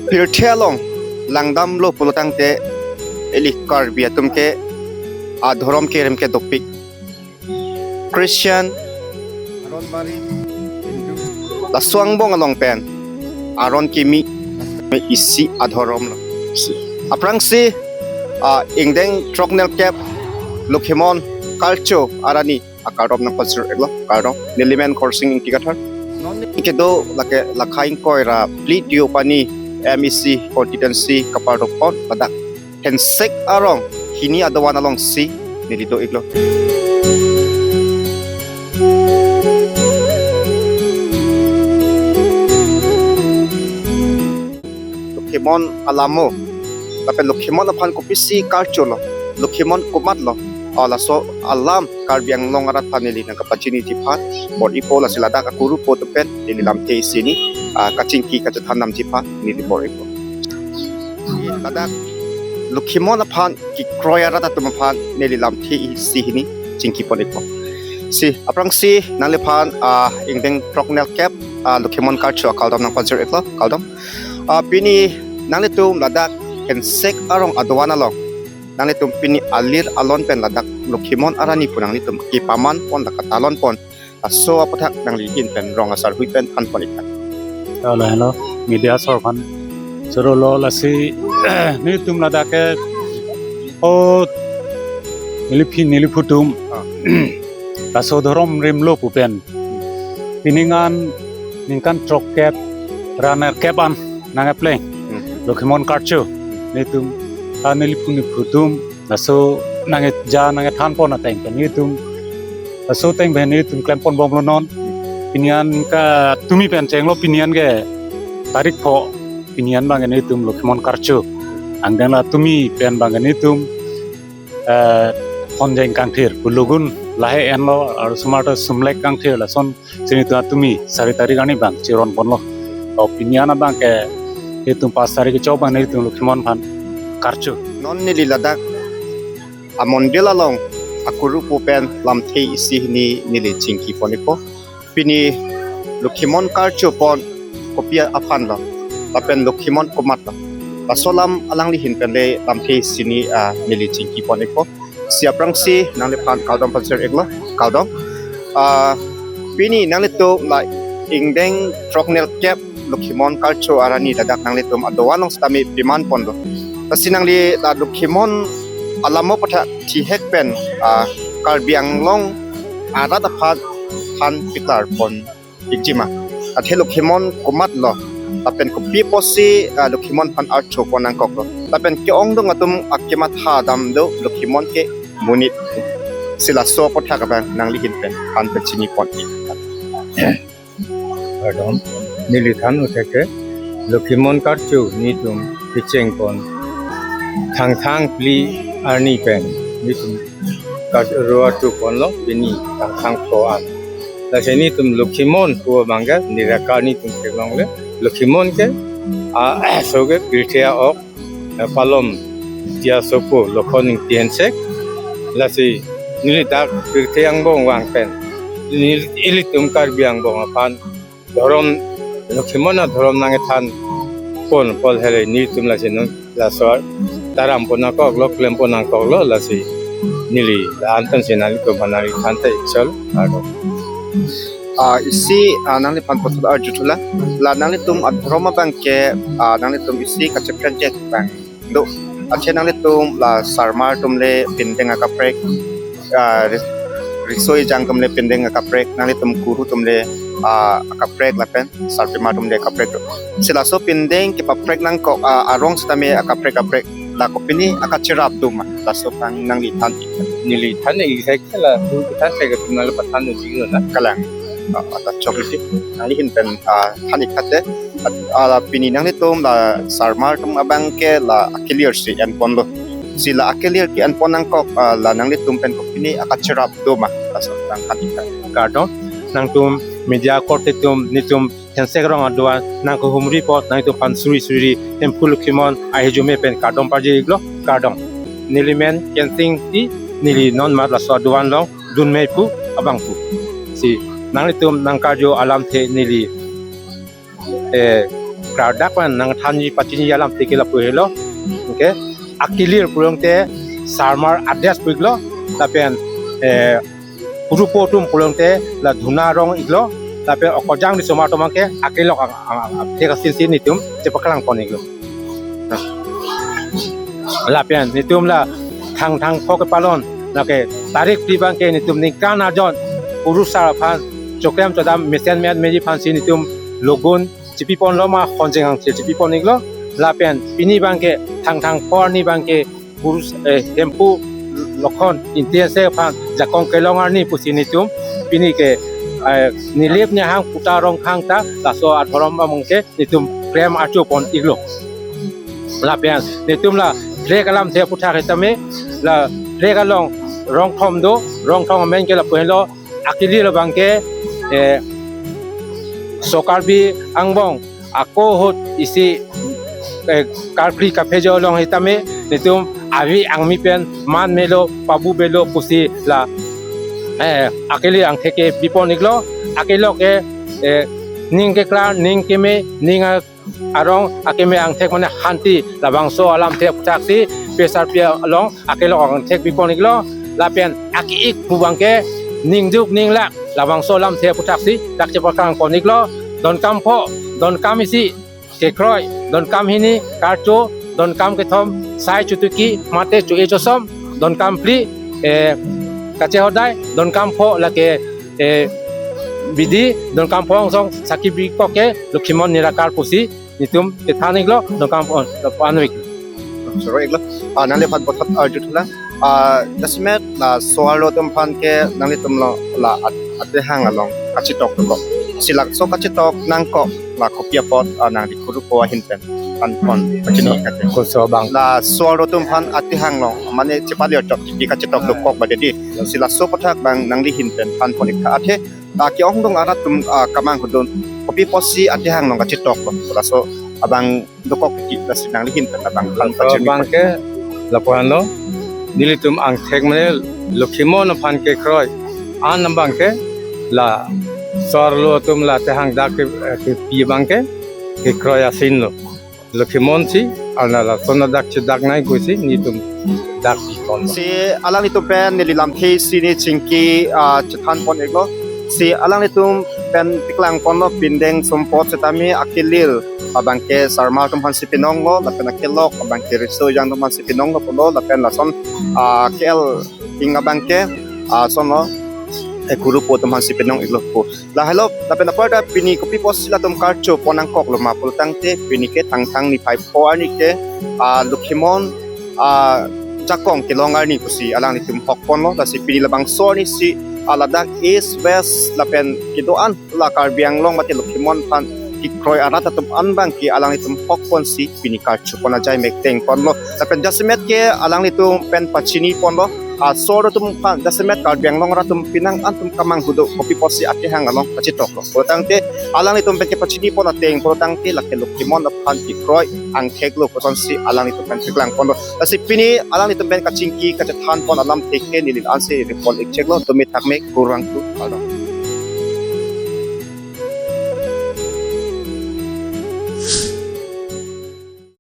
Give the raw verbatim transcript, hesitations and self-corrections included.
Pirthe along langdamlo pulotangte, ili Karbi atum ke adhorom kerem ke dopik. Christian, laso angbong along pen aron kimi, isi adhorom lo. Aphrangsi, ah, ingdeng throknerkep Lokhimon Karcho arni akardom nangpajir-iklo, kardom. Neli men Khorsing Ingti Kathar. Kedo lake lakha ingkoi ra phli diyo pani M E C constituency kapardom pon ladak Hensek arong hini adovan alongsi neli do-iklo. Lokhimon alamo, lapen Lokhimon aphan kopisi karcho lo, Lokhimon komat lo, ah, laso alam Karbi Anglong arat aphan neli nangkapachiniji aphan bor-ipo, lasi ladak akuru apo atum pen neli lamthe isi hini, ah, kachingki kachethan damji aphan neli bor-ipo. Ladak Lokhimon aphan kekroi arat atum aphan neli lamthe isi hini chingki pon-ikpo. Si aphrangsi nangliphan, ah, ingdeng throknerkep, ah, Lokhimon Karcho akardom nangpajir-iklo, kardom. Ah, pini nanglitum ladak Hensek arong adovan along nanglitum pini alir alon pen ladak Lokhimon arni pu nanglitum kepaman pon, dak katalon pon, laso aputhak nangli ahin pen rong asarhui pen than pon-ik tha. Hello, hello, media sor aphan choro lo, lasi nelitum ladak ke, o, neliphi neliphu atum, ah, laso dhorom rimlo pu pen pining an ningkan throkkep ra nerkep an nang-epleng, hmm, Lokhimon Karcho nelitum, ah, neliphu neliphu atum laso nangkeja nangkethan pon ateng pen nelitum, laso ateng pen nelitum klem pon bomlo non. Pini an ka tumi pen chenglo, pini an ke tarik pho, pini an abang ke nelitum Lokhimon Karcho angdeng la tumi pen abang ke nelitum, eh, Honjeng Kangthir, Pulugun lahei enlo, aru osomar ta Sumlek Kangthir, lason si nelitum atumi sari tarik arni abang chiron ponlo. O pini an abang ke nelitum pas tarik kecho abang nelitum Lokhimon aphan karcho. Non neli ladak amondil along akuru apo pen lamthe isi hini neli chingki pon-ikpo. Pini Lokhimon karcho pon kopi aphan lo, lapen Lokhimon komat lo, laso alam alangli ahin pen le lamthe isi hini, ah, neli chingki pon-ikpo. Si aphrangsi nangliphan kardom pajir-iklo, kardom. Ah, pini nanglitum la ingdeng throknerkep Lokhimon Karcho arni ladak nanglitum adovan along sitame peman ponlo. Lasi nangli la Lokhimon alamo aputhak thihek pen, ah, Karbi Anglong arat aphan than piklar pon-ikji ma? Athe Lokhimon komat lo, lapen kopi apotsi, ah, Lokhimon aphan archo pon nangkoklo, lapen ke-ongdung atum akematha dam do Lokhimon ke monit. Si laso aputhak abang nangli ahin pen than pachini pon-ik. Kardom. Neli than atheke Lokhimon Karcho nelitum kecheng pon Thangthang phli arni pen nelitum karcho archo ponlo, pini Thangthang pho an. Lasi nelitum Lokhimon pu abang ke neli akarni atum theklongle, Lokhimon ke, ah, so ke pirthe a-ok, eh, palom tiya sopo Lokhon Ingti Hensek. Lasi neli dak pirthe angbong vang pen neli, ilitum Karbi angbong aphan dhorom, Lokhimon adhorom nangkethan pon pol hele nelitum, lasi non laso taram pon nangkoklo, klem pon nangkoklo, lasi neli la-an pen si nanglitum aphan nangli than te-ik solo. Ado. Ah, isi, ah, nangliphan puthot arjuthulo. La nanglitum adhorom abang ke, ah, nanglitum isi kachepren ke abang do. Athe nanglitum la sarmar atum le pindeng akaprek, ah, ris-, riso ejang atum le pindeng akaprek, nanglitum kuru atum le, ah, akaprek lapen sarpimar atum le akaprek do. Si laso pindeng kepaprek nangkok, ah, arong sitame akaprek kaprek, la kopine akacherap do ma? Laso abang nangli than-ik. Neli than-ik thek la, hu than thek atum nangli pathan do jigno na. Kalang. Ah, ata chok isi. Nangli ahin pen, ah, than-ik thate. At-, ah, la pini nanglitum la sarmar atum abang ke la akelir si en ponlo. Si la akelir ke-en pon nangkok, ah, la nanglitum pen kopine akacherap do ma? Laso abang than-ik thate. Kardom, nangtum media korte atum, nelitum Hensek arong adovan nangkehumri apot nanglitum aphan suri suri Hemphu Lokhimon ahijume pen kardom pajir-iklo, kardom. Neli men Kensing Ingti, neli non mat laso adovan along dunmei pu abang pu. Si nanglitum nangkarju alamthe neli, eh, klardak pen nangthanji pachini alamthe ke lapu helo. Okay. Akilir pulote sarmar ades pu-iklo, lapen, eh, kurupo atum pulote la dhuna rong-iklo, lapen okojang risomar atum abangke akelok ang, ang, ang, angthek asinsi netum chepaklang pon-iklo. Lapen netum la Thangthang pho kepalon, lake tarik phli abangke netum ningkan ajon kurusar aphan choklem chodam mesen me-et meji aphansi netum logun chipi ponlo ma khonjeng angthir chipi pon-iklo. Lapen pini abangke Thangthang pho arni abangke kurus, eh, Hemphu Lokhon Ingti Ingse aphan jakong kelong arni pusi netum pini ke, eh, Nilip Nihang Puta Rongkhang ta laso adhorom abangke netum klem archo pon-iklo. Lapen netum la flag alamthe aphuthak sitame la flag along rong thom do, rong thom amen ke lapu helo, akilir abangke, eh, So Karbi Anglong ako ahut isi, eh, karkli kaphejo along sitame netum avi angmi pen man melo pabu belo pusi la, eh, akilir angthek ke pi pon-iklo. Akelok ke, eh, ning keklar, ning keme, ning a-, arong akeme angthek mane hanti, labangso alamthe aphuthak si P S R P along akelok angthek pi pon-iklo. Lapen aki-ik pu abangke ningduk ninglak, labangso alamthe aphuthak si dak chepaklang pon-iklo. Donkam pho, donkam isi kekroi, donkam hini karcho, donkam kethom sai chotuki mate cho-e chosom, donkam phli, eh, kachehodai, donkam pho lake, eh, bidi, donkam pho angsong sakhi bikok ke Lokhimon Nirakar pusi netum kethan-iklo, donkam pho, pho anvik. Choro-iklo. Ah, nangliphan puthot arjuthulang. Ah, jasemet laso arlo atum aphan ke nanglitum lo la at-, atehang along kachetok dokok. Si laso kachetok nangkok la kopi apot, ah, nangli kurupo ahin pen than pon pachini kate. Koso abang. Laso arlo atum aphan atehang along mane chepali orchot pi kachetok dokok ba dei. Si laso aphuthak abang nangli ahin pen than pon-ik tha, athe, ah, ke-ongdung arat atum, ah, kamanghu do, kopi apotsi atehang along kachetoklo, laso abang dokok ki, lasi nangli ahin pen abang than pachini. Abangke lapu anlo, nelitum angthek mane Lokhimon aphan kekroi an abangke laso arlo atum la atehang dak ke, eh, kepi abangke kekroi asin lo. Lokhimon si, alna lason dak chedak nai pusi netum dak pi pon. Si alanglitum pen neli lamthe isi ne chingki, ah, chethan pon-iklo. Si alanglitum pen paklang ponlo, pindeng sumpot sitame akilir abangke sarmar atum aphansi pinonglo, lapen akelok abangke riso ejang atum aphansi pinonglo pulo, lapen lason, ah, K L King abangke, ah, sonlo, eh, kurupo atum aphansi pinong-iklo pu. Lahelo, lapen apar ta pini kopi apotsi latum karcho pon nangkoklo ma pulotangte, pini ke Thangthang niphai pho arni ke, ah, Lokhimon, ah, jakong kelong arni pusi alanglitum hok ponlo, lasi pini labangso arni si, ah, ladak East, West, lapen kedo-an la Karbi Anglong mate Lokhimon aphan kekroi arat atum an abangke alanglitum hok ponsi pini karcho pon ajai mek teng ponlo. Lapen jasemet ke alanglitum pen pachini ponlo. Ah, laso arlo atum aphan jasemet Karbi Anglong arat atum penang an atum kamanghu do, kopi apotsi atehang along kachetoklo pulotangte, alanglitum pen kepachini pon ateng pulotangte lake Lokhimon aphan kekroi angthek lo kosonsi alanglitum pen paklang ponlo. Lasi pini alanglitum pen kachingki kachethan pon alamthe ke neli la-ansi report ik cheklo, tumi thakme, kurvangthu, kardom.